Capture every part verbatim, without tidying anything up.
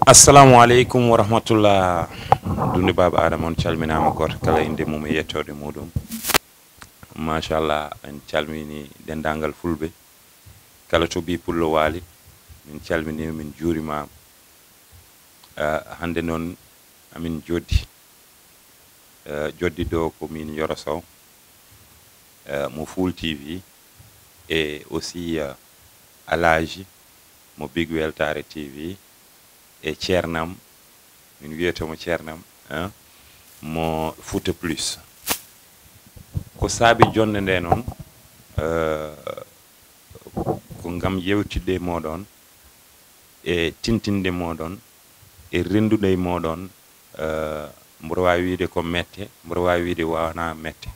Assalamu aleykum wa rahmatullah. Dunde Baaba Adama, on calminaama, gooto kala innde mum e yettoode muɗum. Machallah, en calmini denndaangal Fulɓe, kala to ɓii Pullo waali, min calminiima, min njuurimaama. Ah, hannde noon, amin joddi. Eh, joddi ɗo ko min Yoro Sow, eh, mo Full T V, e aussi, eh, Alaaji mo Big Weltaare T V, e ceernam, min wiyata mo ceernam, eh, mo Fouta Plus. Ko saabi jonnde nde noon, eh, ko ngam yewtidde e mooɗon, e tintinde mooɗon, e renndude e mooɗon, eh, mboɗo waawi wiyde ko mette, mboɗo waawi wiyde waawna mette.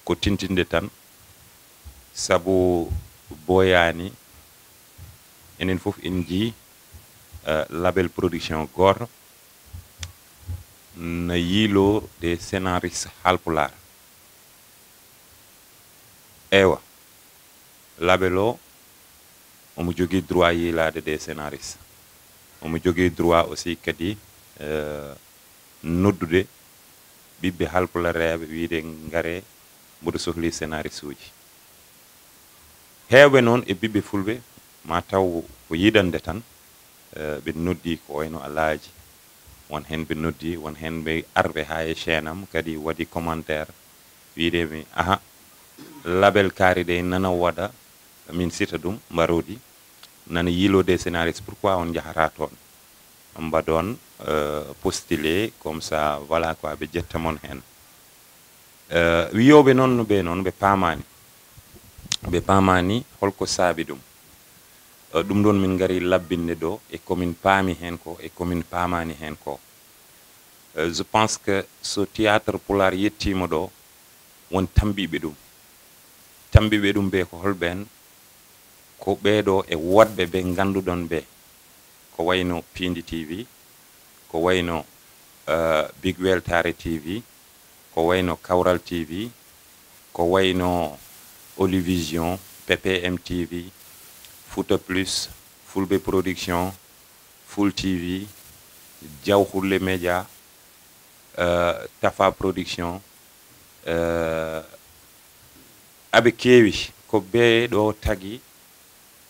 Ko tintinde tan, sabu booyaani, enen fof en njii, eh, label production gooto na yiiloo des scénaristes haalpulaar. Eywa, label o, omo jogii droit yiilaade des scénaristes. Omo jogii droit aussi kadi, eh, noddude ɓiɓɓe haalpulareeɓe, wiyde, "Ngaree, mboɗo sohli scénariste uji." Heewɓe noon e ɓiɓɓe Fulɓe, ma taw ko yiɗande tan, eh, ɓe noddi ko wayno Alaaji. Won heen ɓe noddi, won heen ɓe arɓe haa e chaîne am, kadi waɗi commentaire, wiyde mi, "Aha, label kaari de nana waɗa, min sita ɗum, mbaroodi, nana yiiloo des scénaristes, pourquoi on njahata toon? Mbaɗon, euh, postuler, comme ça, voilà quoi, ɓe ƴetta mon heen." Euh, wiyooɓe noon no ɓe noon, ɓe paamaani. Ɓe paamaani holko saabi ɗum. Euh, ɗum ɗoon min ngari labbinde ɗo, e ko min paami heen ko, e ko min paamaani heen ko. Euh, je pense que so théâtre pulaar yettiima ɗo, won tambiiɓe ɗum. Tambiiɓe ɗum ɓe ko holɓeen? Ko ɓeeɗo e woɗɓe ɓe ngannduɗon ɓe. Ko wayno Piindi T V, ko wayno, eh, Big Weltaare T V, ko wayno Kawral T V, ko wayno Olivision, P P M T V, Fouta Plus, Fulɓe Production, Full T V, Jawhulle Média, eh, Tafa Production, eh, aɓe keewi. Ko ɓee ɗo tagi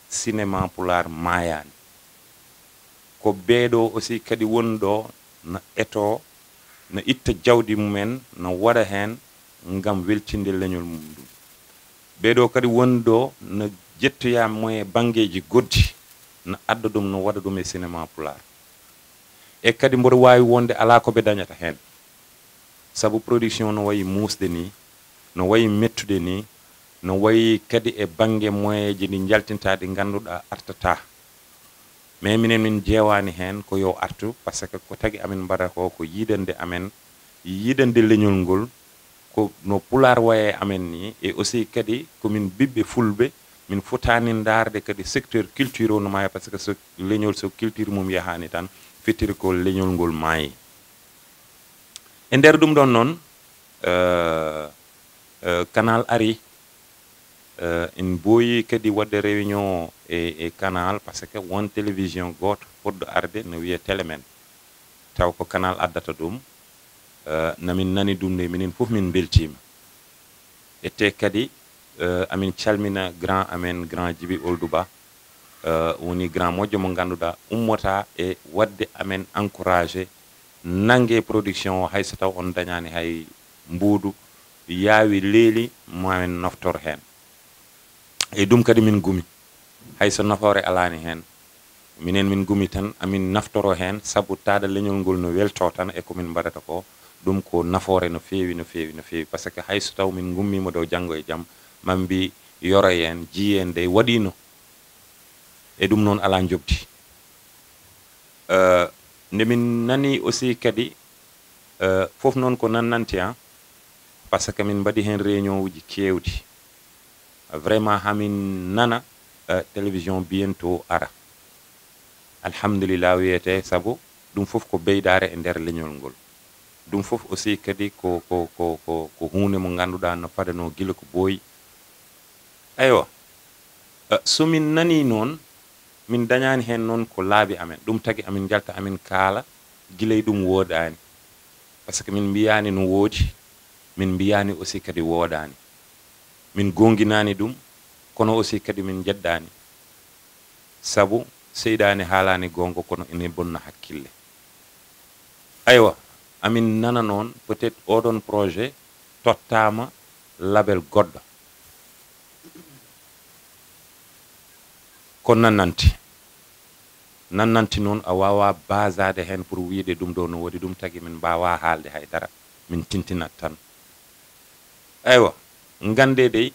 cinéma pulaar maayaani. Ko ɓee ɗo aussi kadi woni ɗo na eto, na itta jawdi mumen, na waɗa heen ngam weltinde leñol mum ɗum. Ɓee ɗo kadi woni ɗo na ƴettoya mo e banngeeji goɗɗi, na adda ɗum, na waɗa ɗum e cinéma pulaar. E kadi mboɗo waawi wonde alaa ko ɓe dañata heen. Sabu production no wayi muusde ni, no wayi mettude ni, no wayi kadi e bannge moyeeji ɗi njaltinta, ɗi ngannduɗaa artata. Mais minen min jeewaani heen ko yo artu, parce que ko tagi amin mbaɗa ko, ko yiɗande amen, yiɗande leñol ngol, ko no pulaar waye amen ni, e aussi kadi ko min ɓiɓɓe fulɓe, min fotaani ndaarde kadi secteur culture o no maaya, parce que so leñol, so culture mum yahaani tan, fitiri ko leñol ngol maayi. E nder ɗum ɗon noon, eh, eh, Canal ari, eh, en mbooyi kadi waɗde réunion e, e Canal, parce que won télévision gooto fotɗo arde no wiya Télémen, taw ko Canal addata ɗum. Eh, namin nani ɗum nde, minen fof min mbeltiima. Ete kadi, eh, amin calmina grand amen, grand Djiby Ould Ba, eh, woni grand moƴƴo mo ngannduɗaa ummata e waɗde amen encouragé, nannge production o, hay so taw on dañaani hay mbuudu, yaawi leeli, ma en noftor heen. E ɗum kadi min ngumi, hay so nafoore alaani heen. Minen min ngumi tan, amin naftoro heen, sabu taada leñol ngol no welto tan e ko min mbaɗata ko, ɗum ko nafoore no feewi, no feewi, no feewi, parce que hay so taw min ngummiima ɗo janngo e jam, ma mbi Yoro en, Jii en de waɗiino. E ɗum noon alaa njoɓdi. Eh, nde min nani aussi kadi, eh, fof noon ko nannanti, ah, parce que min mbaɗi heen réunion uji keewɗi. Vraiment, hamin nana, eh, télévision bientôt ara. Alhamdulillah wiyete, sabu ɗum fof ko beydaare e nder leñol ngol. Ɗum fof aussi kadi ko, ko, ko, ko, ko huunde mo ngannduɗaa no fadanoo gila ko booyi. Eywa, eh, so min nani noon, Min dañaani heen noon ko laabi amen. Ɗum tagi amin njalta, amin kaala, gila e ɗum woodaani. Par ce que min mbiyaani no woodi, min mbiyaani aussi kadi woodaani. Min goonginaani ɗum, kono aussi kadi min njeddaani. Sabu seyɗaane haalaani goonga, kono ene bonna hakkille. Aywa, amin nana noon, peut-être oɗon projet tottaama label goɗɗo. Ko nannanti. Nannanti noon a waawaa baasaade heen pour wiyde ɗum ɗo no woodi, ɗum tagi min mbaawaa haalde hay dara. Min tintinat tan. Aywa, nganndee dey,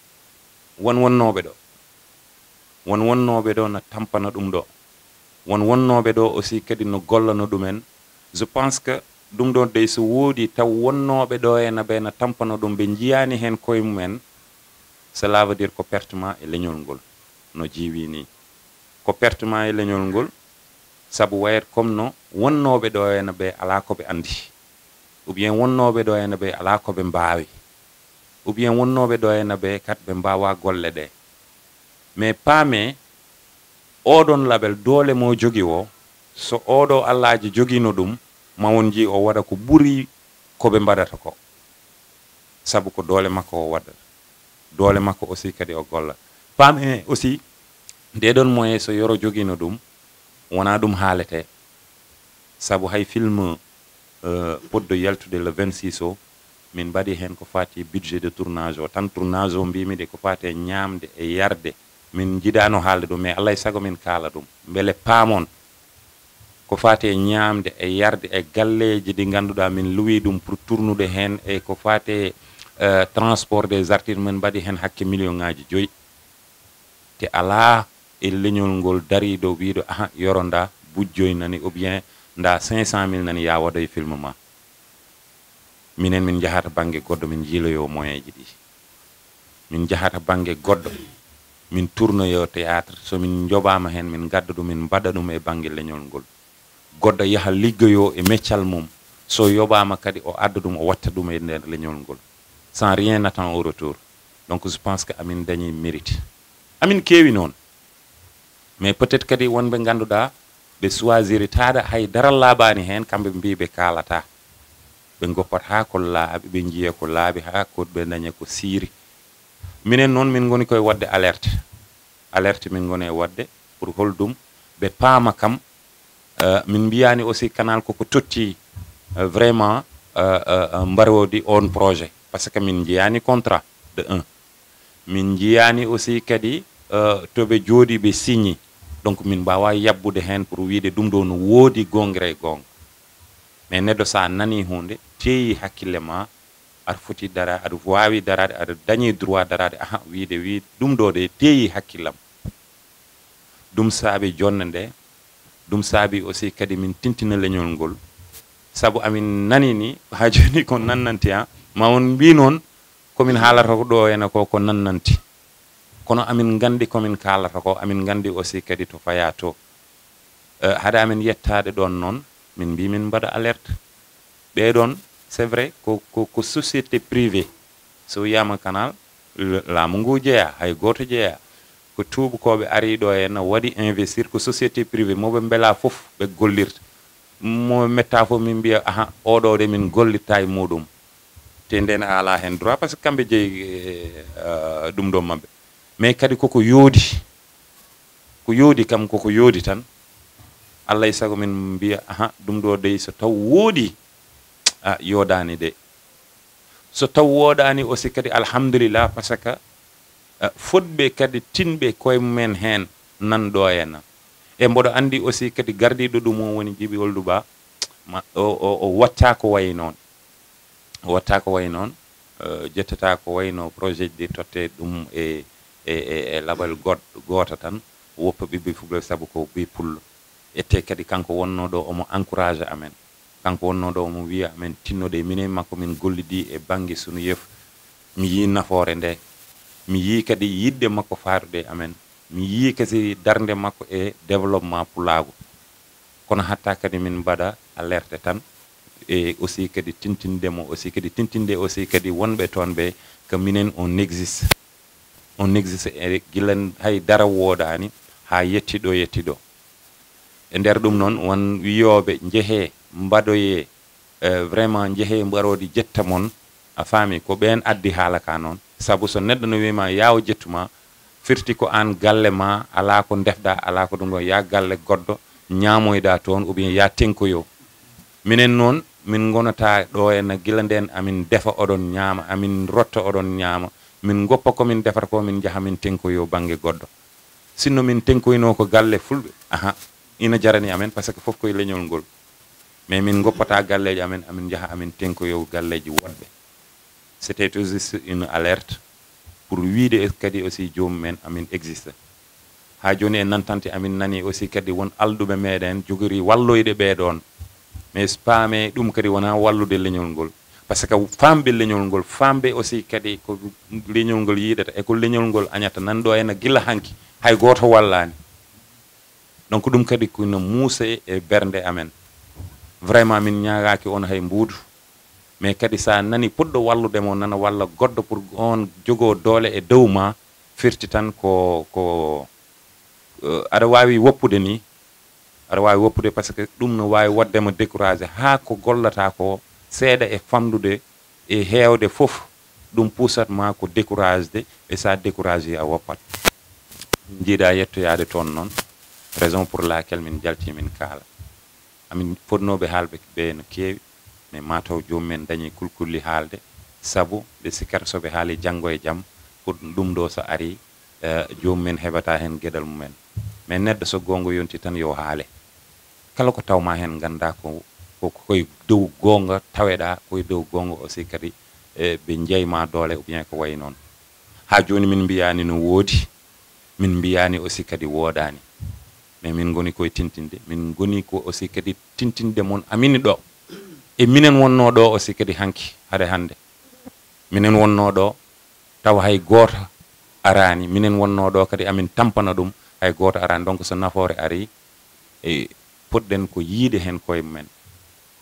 won wonnooɓe ɗo. Won wonnooɓe ɗo no tampana ɗum ɗo. Won wonnooɓe ɗo aussi kadi no gollano ɗumen. Je pense que ɗum ɗo dey so woodi taw wonnooɓe ɗo ena ɓe no tampana ɗum, ɓe njiyaani heen koye mumen, cela veut dire ko pertement e leñol ngol no jiiwi ni. Ko pertement e leñol ngol, sabu wayat comme no wonnooɓe ɗo ena ɓe alaa ko ɓe anndi, ou bien wonnooɓe ɗo ena ɓe alaa ko ɓe mbaawi, ou bien wonnooɓe ɗo ena ɓe kat ɓe mbaawaa golle ɗe. Mais paamee, oɗon label doole mo jogi o, so oɗo Allaaji jogiino ɗum, ma won njii o waɗa ko ɓuri ko ɓe mbaɗata ko. Sabu ko doole makko o waɗata. Doole makko aussi kadi o golla. Paamee aussi, nde ɗon moyen so Yoro jogiino ɗum, wonaa ɗum haaletee. Sabu hay film, euh, potɗo yaltude le vingt-six o, min mbaɗi heen ko faati budget de tournage o. Tan tournage o mbimi de ko faati e ñaamde e yarde. Min njiɗaano haalde ɗum, mais Alla e sago min kaala ɗum. Mbele paamon ko faati e ñaamde e yarde e galleeji ɗi ngannduɗaa min luwi ɗum pour tournude heen, e ko faati e, euh, transport des artistes, min mbaɗi heen hakke million ŋaaji joyi. Te alaa e leñol ngol dariiɗo wiiɗo, "Aha, Yoro, nda bujjoy nani, ou bien nda cinq cent mille nani, ya waɗoy film ma." Minen min njahata bannge goɗɗo, min njiiloyo moyenji ɗi. Min njahata bannge goɗɗo, min tournoyo théâtre. So min njoɓaama heen, min ngadda ɗum, min mbaɗa ɗum e bannge leñol ngol. Goɗɗo yaha liggoyo e meccal mum. So yoɓaama kadi, o adda ɗum, o watta ɗum e nder leñol ngol. Sans rien attend au retour. Donc, je pense que amin dañi mérite. Amin keewi noon. Mais peut-être kadi wonɓe ngannduɗaa, ɓe choisiri taaɗa hay dara laaɓaani heen, kamɓe mbii ɓe kaalataa. Ɓe ngoppat haa ko laaɓi, ɓe njiya ko laaɓi, haa ko ɓe daña ko siiri. Minen noon, min ngoni koye waɗde alerte. Alerte min ngoni e waɗde pour holɗum ɓe paama kam. Euh, min mbiyaani aussi Canal koko totti, euh, vraiment, euh, euh, euh, mbaroodi on projet. Par ce que min njiyaani contrat de un. Min njiyaani aussi kadi, euh, to ɓe jooɗi ɓe signi. Donc min mbaawaa yabbude heen pour wiyde ɗum ɗo no woodi goongre e goonga. Mais neɗɗo so a nanii huunde, teeyi hakkille ma, aɗa foti dara, aɗa waawi daraade, aɗa dañi droit daraade, aha, wiyde wi ɗum ɗo de teeyi hakkillam. Ɗum saabi jonnde nde, ɗum saabi aussi kadi min tintina leñol ngol. Sabu amin nani ni, haa jooni ko nannanti, a, ma on mbii noon, ko min haalata ko ɗo ena ko, ko nannanti. Kono amin nganndi ko min kaalata ko, amin nganndi aussi kadi to fayaa to. Eh, hade amin yettaade ɗoon noon, min mbii min mbaɗa alerte. Ɓee ɗoon, c'est vrai, ko, ko, ko société privée. So wiyaama Canal, l-, laamu ngu jeyaa, hay gooto jeyaa. Ko tuubakooɓe arii ɗo en, waɗi investir, ko société privée, mo ɓe mbelaa fof ɓe gollirta. Mo ɓe mettaa fof min mbiya, "Aha, oɗo de min gollitta e muɗum." Te ndeen a alaa heen droit, par ce que kamɓe jeyi, eh, eh, ɗum ɗo maɓɓe. Mais kadi koko yoodi. Ko yoodi kam, koko yoodi tan. Alla e sago min mbiya, "Aha, ɗum ɗo dey so taw woodi, a, yoodaani de." So taw woodaani aussi kadi, alhamdulillah, par ce que, eh, fotɓe kadi tinɓe koye mumen heen nan ɗo henna. E mboɗo anndi aussi kadi gardiiɗo ɗum o woni Jibi Oldu Ba, ma, o, o, o watta ko wayi noon. O watta ko wayi noon, eh, jettata ko wayno projet ji ɗi totte ɗum e, e, e, e label goɗ-, gooto tan, woppa ɓiɓɓe fulɓe sabu ko ɓiy pullo. Ete kadi kanko wonnoo ɗo omo encourage amen. Kanko wonnoo ɗo omo wiya amen tinnoɗe minen makko min gollidi e bannge sunu yef. Mi yii nafoore nde. Mi yii kadi yiɗde makko faarude e amen. Mi yii kadi darnde makko e développement pulaagu. Kono hatta kadi min mbaɗa alerte tan, e aussi kadi tintinde mo aussi kadi tintinde aussi kadi wonɓe toon ɓe, que minen on existe. On existe e gila hay dara woodaani haa yetti ɗo yetti ɗo. E nder ɗum noon, won wiyooɓe njehee mbaɗoyee, eh, vraiment njehee mbaroodi jetta mon, a faami, ko ɓeen addi haala ka noon. Sabu so neɗɗo no wiima yaawo jettu ma, firti ko aan galle ma, alaa ko ndefɗa, alaa ko ɗum ɗo, yaa galle goɗɗo, ñaamoyɗa toon, ou bien yaa tenkoyo. Minen noon, min ngonata ɗo henna gila ndeen, amin defa oɗon ñaama, amin rotta oɗon ñaama, min ngoppa ko min defata ko, min njaha min tenkoyo bannge goɗɗo. Sinno min tenkoyno ko galle fulɓe, aha, ina jarani amen, parce que fof koye leñol ngol. Mais min ngoppata galleeji amen, amin njaha amin tenkoyo galleeji woɗɓe. C'était tout juste une alerte pour wiide kadi aussi joomum en amin existe. Haa jooni e nantante amin nani aussi kadi won alɗuɓe meɗen jogori walloyde ɓee ɗoon. Mais paame ɗum kadi wonaa wallude leñol ngol. Parce que faamɓe leñol ngol, faamɓe aussi kadi ko leñol ngol yiɗata e ko leñol ngol añata, nan ɗo ena gila hanki, hay gooto wallaani. Donc ɗum kadi ko no muusa e bernde amen. Vraiment min ñaagaaki on hay mbuudu. Mais kadi so a nani puɗɗo wallude mo nana walla goɗɗo pour on jogoo doole e dow ma, firti tan ko, ko, eh, aɗa waawi woppude ni. Aɗa waawi woppude parce que ɗum no waawi waɗde ma découragé haa ko gollata ko seeɗa e famɗude e heewde fof, ɗum puusat ma ko découragé, e so a découragé a woppat. Njiiɗa yettoyaade toon noon, raison pour laquelle min njalti min kaala. Amin fotnooɓe haalɓe ɓe no keewi, mais mataw joomum en dañi kulkulli haalde, sabu ɓe sikkata so ɓe haali janngo e jam, ko ɗum ɗo so ari, eh, joomum en heɓata heen geɗal mum en. Mais neɗɗo so goonga yonti tan yo haale. Kala ko tawma heen ngannda ko, ko koye dow goonga taweɗa, koye dow goonga aussi kadi, eh, ɓe njeyma doole ou bien ko wayi noon. Haa jooni min mbiyaani no woodi, min mbiyaani aussi kadi woodaani. Mais min ngoni koye tintinde, min ngoni ko aussi kadi tintinde mon amini ɗo. E minen wonno ɗo aussi kadi hanki, hade hannde. Minen wonno ɗo, tawa hay gooto araani. Minen wonno ɗo kadi amin tampana ɗum, hay gooto araani. Donc so nafoore ari, e, potɗen ko yiide heen koye mumen.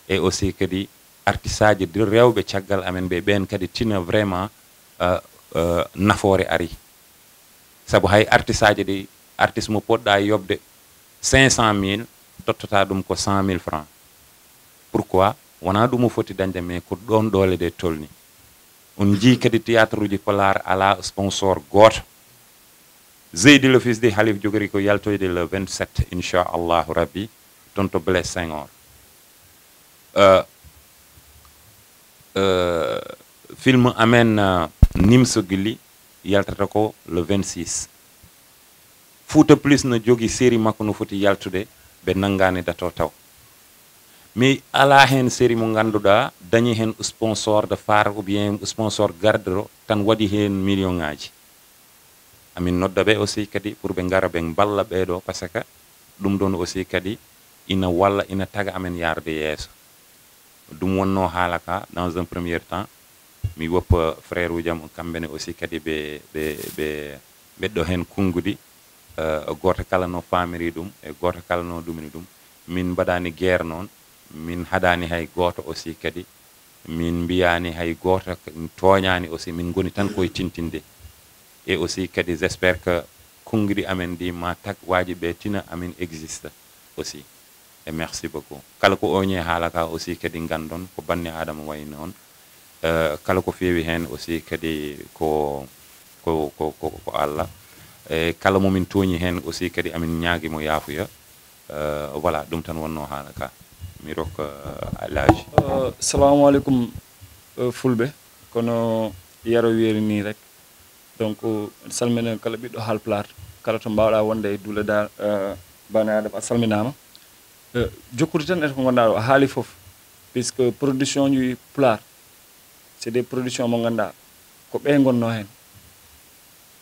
E aussi kadi artisaaji de rewɓe caggal amen ɓe, ɓeen kadi tina vraiment, euh, euh, nafoore ari. Sabu hay artisaaji ɗi, artiste mo poɗɗa yoɓde cinq cent mille, tottata ɗum ko cent mille francs. Pourquoi? Wonaa ɗum o foti dañde, mais ko ɗoon doole ɗe tolni. On njii kadi théâtre uji Pulaar alaa sponsor gooto. Zeydi le fils de Halif jogori ko yaltoyde le vingt-sept, inchallahu rabbi, toon to Blaise Senghor. Euh, euh, film amen, euh, Nimso Gilli yaltata ko le vingt-six. Fouta Plus no jogi série makko no foti yaltude, ɓe nanngaani dato taw. Mais alaa heen série mo ngannduɗaa dañi heen sponsor de phare ou bien sponsor garɗo tan waɗi heen million ŋaaji. Amin nodda ɓe aussi kadi pour ɓe ngara ɓe mballa ɓee ɗo, parce que ɗum ɗoon aussi kadi ina walla, ina taga amen yaarde yeeso. Ɗum wonno haala ka dans un premier temps. Mi woppa frère uji am kamɓe ne aussi kadi ɓe, ɓe, ɓe, ɓe ɓeɗɗo heen konngudi, eh, gooto kala no faamiri ɗum, e gooto kala no ɗumini ɗum. Min mbaɗaani guerre noon, min haɗaani hay gooto aussi kadi, min mbiyaani hay gooto, min tooñaani aussi, min ngoni tan koye tintinde. Et aussi kadi, j'espère que konngudi amen ɗi ma tag waaji ɓe tina amin existe aussi. E merci beaucoup. Kala ko oñe haala ka aussi kadi nganndon ko banni Adama wayi noon. Eh, kala ko feewi heen aussi kadi ko, ko, ko, ko, ko Allah. E kala mo min tooñi heen aussi kadi amin ñaagi mo yaafuya. Eh, voilà, ɗum tan wonno haala ka. Mi rokka, eh, Alhaji. Eh, salamu aleykum, eh, fulɓe. Kono Yero wiyiri ni rek. Donc, en salmina kala ɓiɗɗo Haalpulaar, kala to mbaawɗa wonde e duule da, eh, bani Adama, a salminaama. Eh, jokkude tan e ko ngonɗaa ɗo, a haali fof, puisque production ji Pulaar, c'est des productions mo ngannduɗaa ko ɓe ngonno heen,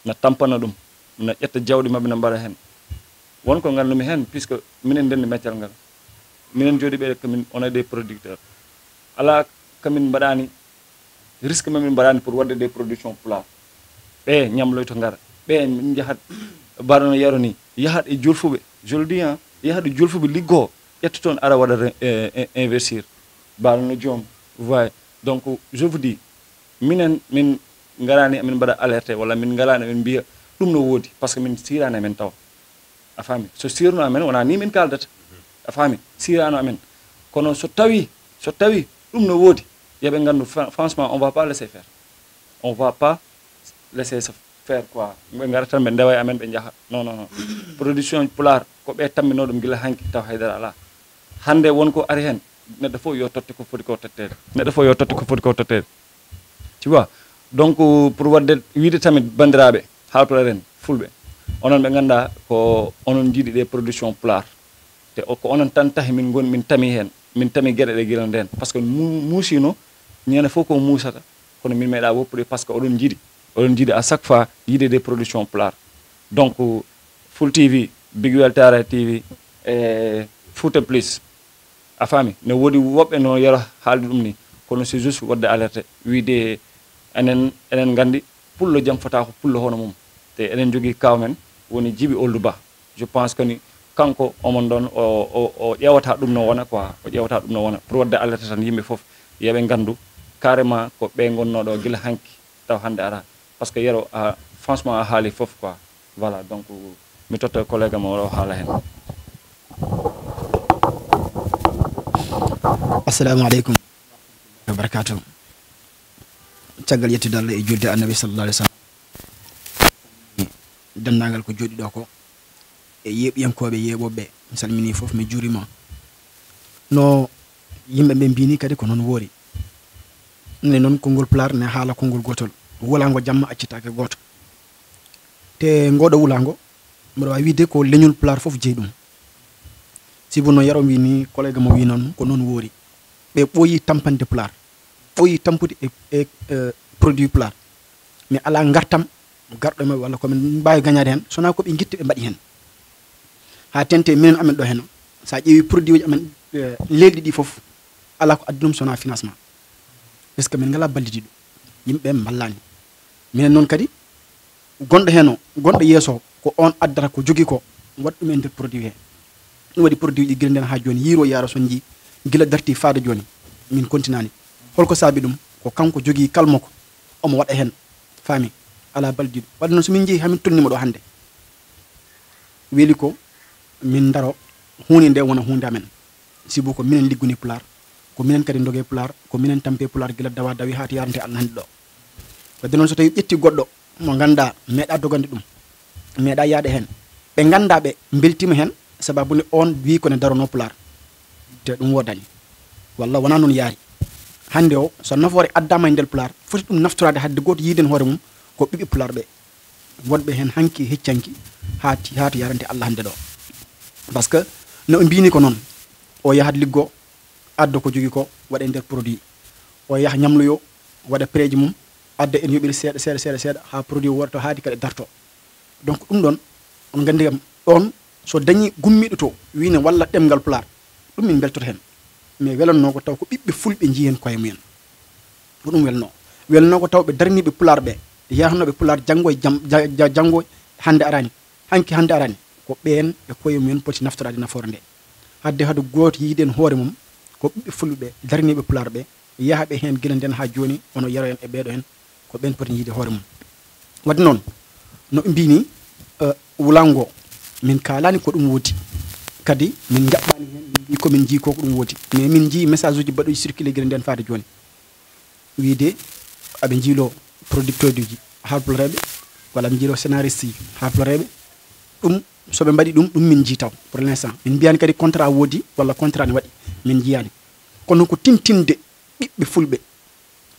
na tampana ɗum, na ƴetta jawɗi maɓɓe, na mbaɗa heen. Won ko nganndumi heen, puisque minen ndenndi meccal ngal. Minen jooɗi ɓe ko min, on est des producteurs. Alaa ko min mbaɗaani, risque ma min mbaɗaani pour waɗde des productions Pulaar. Ɓe ñamloyto ngara. Ɓe min njahat, mbaɗa no Yero ni. Yahat e julfuɓe. Je le dis, hein, yahat e julfuɓe liggo. Ƴetta toon ara waɗa re-, eh, eh, investir. Mbaɗa no joom. Vous voyez. Donc, je vous dis, minen, min ngaraani, min mbaɗa alerte, walla min ngaraani, min mbiya, ɗum no woodi, parce que min siiraani amen taw. A faami? So siirno amen, wonaa ni min kaaldata. A faami? Siirano amen. Kono so tawi, so tawi ɗum no woodi, yo ɓe nganndu, fra-, franchement, on va pas laisser faire. On va pas laisser se faire, quoi. Ɓe ngara tan, ɓe ndewa e amen, ɓe njaha. Non, non, non. Production Pulaar, ko ɓe tamminoo ɗum gila hanki, taw haydara alaa. Hannde won ko ari heen, neɗɗo fof yo totte ko foti ko totteede. Neɗɗo fof yo totte ko foti ko totteede. Tu vois? Donc, pour waɗde, wiide tamit banndiraaɓe haalpulaar en, fulɓe, onon ɓe nganndaa ko onon njiɗi ɗe production Pulaar. Te o, ko onon tan tahi min ngoni, min tami heen, min tami geɗe ɗe gila ndeen. Par ce que mu-, muusino, ñande fof ko muusata, kono min meeɗa woppude par ce que oɗon njiɗi. Oɗon njiɗi à chaque fois yiide des productions Pulaar. Donc, Full T V, Big Weltare T V, e Fouta Plus. A faami? Ne woodi woɓɓe no yero haalde ɗum ni, kono c'est juste waɗde alerte, wiide enen, enen nganndi pullo jam fota ko pullo hono mum. Te eɗen njogii kaaw men, woni Jibi Oldu Ba. Je pense que ni kanko omon ɗon o, o, o ƴeewata ɗum no wona quoi, o ƴeewata ɗum no wona. Pour waɗde alerte tan yimɓe fof, yo ɓe nganndu carrément ko ɓe ngonnoo ɗo gila hanki, taw hannde ara. Par ce que yero, a, franchement, a haali fof quoi. Voilà, donc, mi totta collègue am o haala heen. Assalamu aleykum wa barakatuh. Caggal yettude Allah e julde Annabi sallallahu alaihi wasallam, denndaangal ko jooɗi ɗo ko, e yeeɓiyankooɓe, yeeɓooɓe, mi salminii fof, mi juuriima. No yimɓe ɓe mbini kadi ko noon woori. Ne noon konngol Pulaar ne haala konngol gootol. Wulaango jamma accitaake gooto. Te ngooɗo wulaango, mboɗo waawi wiide ko leñol Pulaar fof jeyi ɗum. Sibu no Yero wi ni, collègue mo wi noon, ko noon woori. Ɓe ɓooyi tampande Pulaar, ɓooyi tampude e, e, e produit Pulaar. Mais alaa ngartam garɗo e maɓɓe walla ko min mbaawi gañaade heen, so wonaa ko ɓe ngitti ɓe mbaɗi heen. Haa teeŋti minen amen ɗo heen, so a ƴeewi produit uji amen, eh, leyɗe ɗi fof, alaa ko addi ɗum so wonaa financement. Parce que min ngalaa ballidiiɗo, yimɓe ɓe mballaani. Minen noon kadi, gonɗo heen o, gonɗo yeeso o, ko oon addata ko jogii ko, waɗa ɗum e nder produit he. Ɗum waɗi produit ji gila ndeen haa jooni, yiiro yaaro soñji, gila darti faade jooni, min kontinaani. Holko saabi ɗum? Ko kanko jogii kalmo ko, omo waɗa heen, faami, alaa ballidiiɗo. Waɗde noon, so min njehii haa min tolnii mo ɗo hannde, weli ko min ndaro, huunde nde wona huunde amen. Sibu ko minen liggoni Pulaar, ko minen kadi ndoge Pulaar, ko minen tampe Pulaar gila dawa dawi haa to yarante Allah hannde ɗo. Waɗde noon, so tawi ƴetti goɗɗo mo nganndaa meeɗa dogande ɗum, meeɗa yaade heen, ɓe nganndaa ɓe mbeltiima heen, sababu nde oon wi ko ne darono Pulaar, te ɗum woodani. Walla wonaa noon yaari. Hannde o, so nafoore addaama e nder Pulaar, foti ɗum naftoraade hadde gooto yiiden hoore mum, ko ɓiɓɓe Pulaar ɓe. Wonɓe heen hanki, heccanki, haa ti-, haa to yarante Allah hannde ɗo. Par ce que no ɓe mbini ko noon, o yahat liggo, adda ko jogii ko, waɗa e nder produit. O yaha ñamloyo, waɗa preeji mum, adda en yoɓiri seeɗa, seeɗa, seeɗa, seeɗa, haa produit o warto haadi kadi darto. Donc ɗum ɗoon, on nganndi kam, ɗoon so dañi gummiiɗo to, wii ne walla ɗemngal Pulaar, ɗum min mbeltoto heen. Mais welannoo ko taw ko ɓiɓɓe fulɓe njii heen koye mumen. Ko ɗum welnoo. Welnoo ko taw ɓe darniiɓe Pulaar ɓe, yahnooɓe Pulaar janngo e jam-, ja-, ja-, janngo hannde araani, hanki hannde araani, ko ɓeen e koye mumen poti naftoraade nafoore nde. Hadde hade gooto yiiden hoore mum, ko ɓiɓɓe fulɓe ɓe, darniiɓe Pulaar ɓe, yaha ɓe heen gila ndeen haa jooni, hono Yero en e ɓeeɗo heen, ko ɓeen poti yiide hoore mum. Waɗde noon, no ɓe mbini, eh, wulaango, min kaalaani ko ɗum woodi. Kadi min njaɓɓaani heen, min mbii ko min njii ko ko ɗum woodi. Mais min njii message uji baɗuji circulé gila ndeen faade jooni. Wiide aɓe njiilo producteur uji haalpulareeɓe, walla aɓe njiilo scénariste ji haalpulareeɓe. Ɗum, so ɓe mbaɗi ɗum, ɗum min njii taw, pour l'instant. Min mbiyaani kadi contrat woodi, walla contrat ne waɗi, min njiyaani. Kono ko tintinde ɓiɓɓe fulɓe,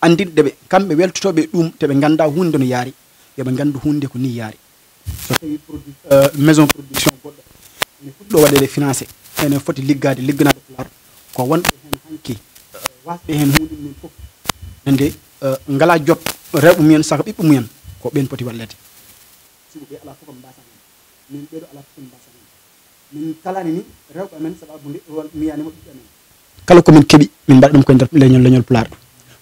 anndinde ɓe, kamɓe weltotooɓe e ɗum, te ɓe nganndaa huunde no yaari, yo ɓe nganndu huunde ko nii yaari. So tawi produ-, eh, maison production goɗɗo ene foti ɗo waɗeede financé, ene foti liggaade, ligganaade Pulaar, ko wonɓe heen hanki, eh, waasɓe heen huunde mum fof, hannde, eh, ngalaa jot rewɓe mumen, saka ɓiɓɓe mumen, ko ɓeen poti walleede. Sibu ɓe alaa fof ko mbaasaa heen. Min ɓeeɗo alaa fof ko mbaasaa heen. Min kalaani ni rewɓe amen, sababu nde won, mi yiyaani mo ɓiɓɓe amen. Kala ko min keɓi, min mbaɗa ɗum ko e nder leñol, leñol Pulaar.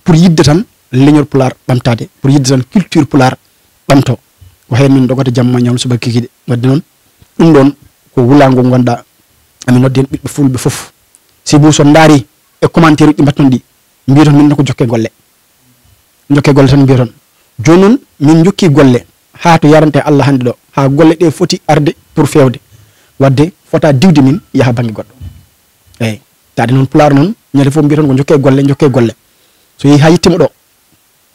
Pour yiɗde tan leñol Pulaar ɓamtaade, pour yiɗde tan culture Pulaar ɓamtoo. Ko heen min ndogata jamma ñawlo subaka kikiiɗe. Waɗde noon, ɗum ɗoon ko wulaango ngonɗaa. Amin noddi heen ɓiɓɓe fulɓe fof. Sibu so ndaari e commentaire uji ɗi mbaɗton ɗi, mbiyaton min ne ko jokke golle. Jokke golle tan mbiyaton. Jooni noon, min njokki golle haa to yarante Allah hannde ɗo, haa golle ɗe foti arde pour feewde. Waɗde fota diwde min yaha bannge goɗɗo. Eyi, taade noon Pulaar noon, ñande fof mbiyata on ko njokkee golle, njokkee golle. So yehii haa yettiima ɗo,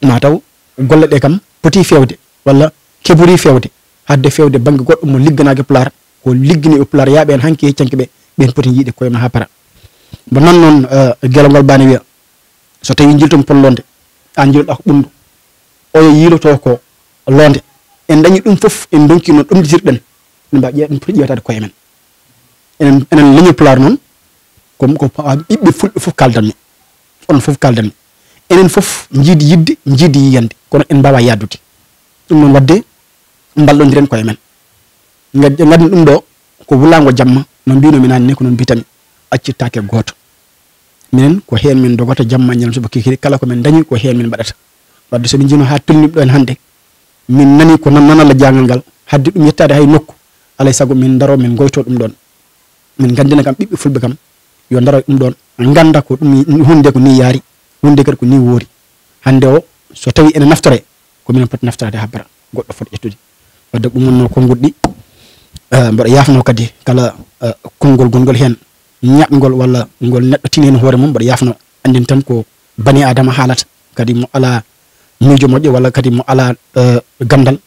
ma taw golle ɗe kam poti feewde, walla keɓori feewde, haɗde feewde bannge goɗɗo mo ligganaaki Pulaar, ko ligginiiɓe Pulaar yaaɓe heen hanki e heccanke ɓe, ɓeen poti yiide koye ma haa para. Mbo noon noon, eh, gelongol bane wiya, so tawii njilton pon loonde, aan njiloɗaa ko ɓunndu, oya yiiloto ko loonde. En dañi ɗum fof, en ndonki noon ɗomɗitirɗen, en mbaɗa ƴeewa, ɗum poti ƴeewtaade koye men. Enen, enen leñol Pulaar noon, ko, ko pa-, ɓiɓɓe fulɓe fof kaaldanmi, onon fof kaaldanmi. Enen fof njiidi yiɗde, njiidi yiyande, kono en mbaawaa yahdude. Ɗum noon waɗde mballondiren koye men. Ngad-, ngaden ɗum ɗo ko wulaango jamma, no mbiyno mi naane ni, ko noon mbiyatmi, accittaake gooto. Minen ko heen min ndogata jamma, ñalawma, subaka, kikiiɗe, kala ko min ndañi ko heen min mbaɗata. Wadde so min njiino haa tolni ɗo en hannde, min nani ko nan-, nanalla jaangal ngal, haɗde ɗum yettaade hay nokku, alay sago min ndaro, min ngoyto ɗum ɗoon. Min nganndina kam ɓiɓɓe fulɓe kam, yo ndaro ɗum ɗoon, ngannda ko ɗum, huunde ko ni yaari, huunde kadi ko ni woori. Hannde o, so tawii ene naftore, ko minen poti naftoraade haa bara, goɗɗo foti ƴettude. Wadde ko ɗum wonnoo konngol ɗi, eh, mboɗo yaafnoo kadi kala, eh, konngol gonngol heen, ñaaɗngol walla ngol neɗɗo tini heen hoore mum, mboɗo yaafnoo. Anndin tan ko bani Aadama haalata, kadi mo alaa miijo moƴƴo walla kadi mo alaa, eh, ganndal,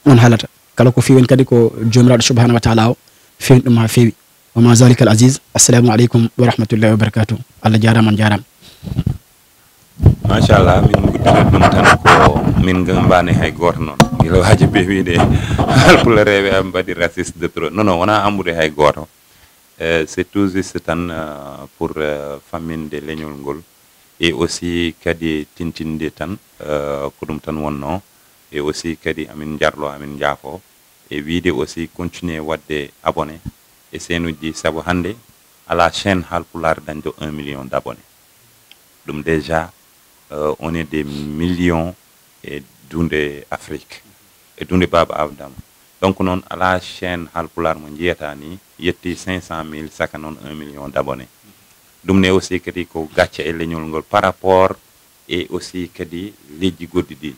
on haalata. Kala ko feewi en kadi ko Joomiraaɗo Subhaanahu wa Taala o feewni ɗum haa feewi. Wa ma zalika al aziz. Assalamu aleykum wa rahmatullahi wa barakatuh. Allah jaaraama, on jaaraama. Machallah, min guddirat ɗum tan ko min mbaani hay gooto noon. Gila waaji ɓe wiide Haalpulareeɓe am mbaɗi raciste de trop. Non, non, wonaa ambude hay gooto. Eh, c'est tout juste tan, eh, pour, eh, famminde leñol ngol. Et aussi kadi tintinde tan, eh, ko ɗum tan wonnoo. Et aussi kadi amin njarlo, amin njaafo. E wiide aussi continuer waɗde abonné e chaîne uji ɗi, sabu hannde alaa chaîne Haalpulaar dañɗo un million d' abonnés. Ɗum déjà, euh, on est des millions e duunde Afrique, e duunde Baaba Aadama. Donc noon, alaa chaîne Haalpulaar mo njiyataa ni yetti cinq cent mille, saka noon un million d' abonnés. Ɗum ne aussi kadi ko gacce e leñol ngol par rapport e aussi kadi leyɗe goɗɗe ɗi.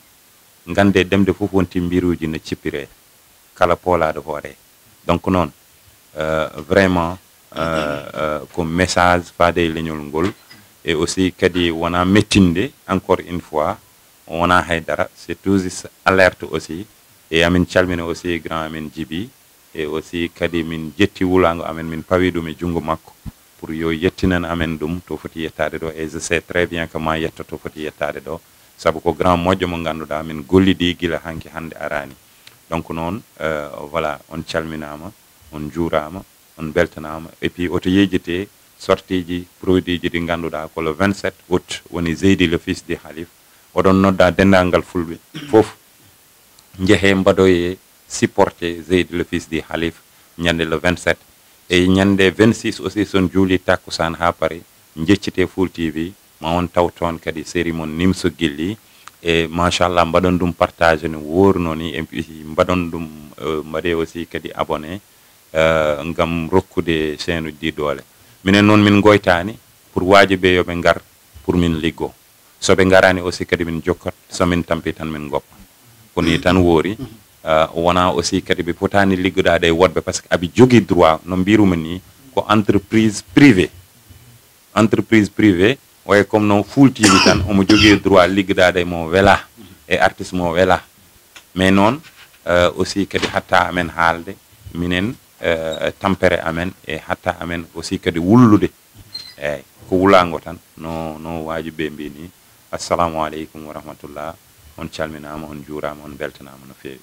Nganndee ɗemɗe fof wonti mbiruuji no cippiree, kala poolaaɗo hoore. Donc noon, euh, vraiment, euh, euh, ko message faade e leñol ngol. Et aussi kadi wonaa mettinde, encore une fois, wonaa hay dara. C'est tout juste alerte aussi. Et amin calmina aussi grand amin Jibi. Et aussi kadi min jetti wulaango amen, min pawi ɗum e junngo makko pour yo yettinan amen ɗum to foti yettaade ɗo. Et je sais très bien que ma yetto to foti yettaade ɗo, sabu ko grand moƴƴo mo ngannduɗaa min gollidii gila hanki hannde araani. Donc noon, euh, voilà, on calminaama, on njuuraama, on mbeltanaama. Et puis oto yejjite sortie ji produit ji ɗi ngannduɗaa ko le vingt-sept août woni Zeydi le fils du Halif. Oɗon nodda denndaangal fulɓe fof, njehee mbaɗoyee supporter Zeydi le fils du Halif ñande le vingt-sept. E ñande vingt-six aussi, so on juuli takkusaan haa pari, njeccitee Full T V, ma on taw toon kadi série mon Nimso Gilli. E machallah, mbaɗon ɗum partage no woornoo ni, et puis mbaɗon ɗum, euh, mbaɗee aussi kadi abonné, euh, ngam rokkude chaîne uji ɗi doole. Minen noon min ngoytaani pour waajiɓe yo ɓe ngar pour min liggo. So ɓe ngaraani aussi kadi min jokkat, so min tampi tan min ngoppa. Ko ni tan woori. Ah, wonaa aussi kadi ɓe potaani liggodaade e woɗɓe, parce que aɓe jogii droit, no mbirumi ni, ko entreprise privée. Entreprise privée, oye comme no Full T V tan, omo jogii droit liggodaade e mo wela, e artiste mo wela. Mais noon, euh, aussi kadi hatta amen haalde, minen, euh, tampere amen, e hatta amen aussi kadi wullude. Eeyi, ko wulaango tan, no, no waaji ɓe mbii ni. Assalamu aleykum wa rahmatullah. On calminaama, on njuuraama, on mbeltanaama no feewi.